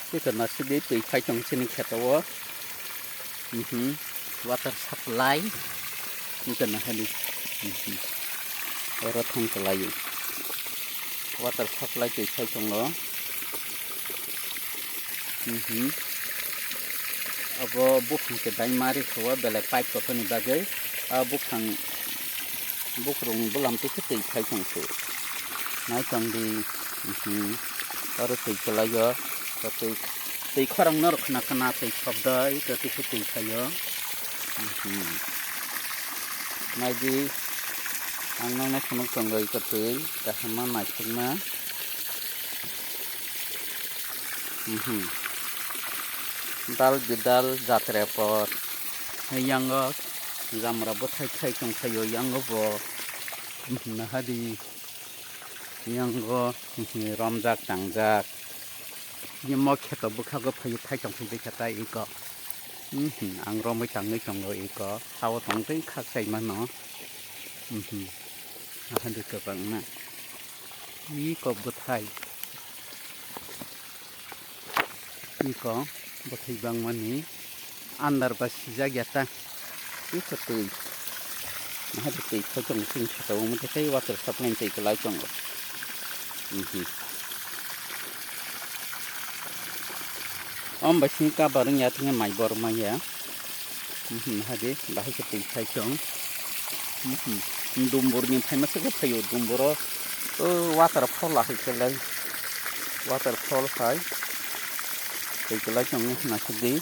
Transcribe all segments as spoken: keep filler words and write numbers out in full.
Tei to nasidi twi phai tong chini kheto o. Mhm. Water supply. Tei to nahadi. Mhm. Oro thang kwlaio. Water supply twi phai tongo. Mhm. Abo buphang se dai mari kho belai pipe kotorni bagwi. A buphang Bukrung bulam tei khe twi phai tong se. Nai tong di, mhm. Oro twi kwlaio. Twi, twi khorang norok khna khna twi sopdoi, twi khe twi phaio. Mhm. Nai di, ang nang nai phunuk tong bai twi, kaham ma naithok ma. Mhm. Dal bidal jatre por. Yango jamra bwthai khai tong phaio yango bo. Mhm, nahadi. Yango, mhm, romjak tangjak. Yemo kheto bwkhago phaio khai tong phai bai kha ta iko. Mhm, ang romwi tangwi tongo iko. Sao tong tei khak sai mano. Mhm. Nahadi kwbangma. Iko bwthai. Iko bwthai bangmani andar ba sijak ya ta. Iko twi. Nahadi twi khoi tong sing khe tong mate tei water supply twi kwlai tongo. Mhm. Om bai sini kabar wngya thangwi mai bor maya. Mhm, hadi, bahai khe twi phai tong. Mhm, dumbur ni phaima se khe phaio, dumbur o, o, waterfall ahai khe lai, waterfall hai twi kwlai tong wngkha naisik di.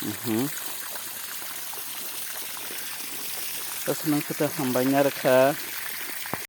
Mhm. Tok nang khe hambai narwkha.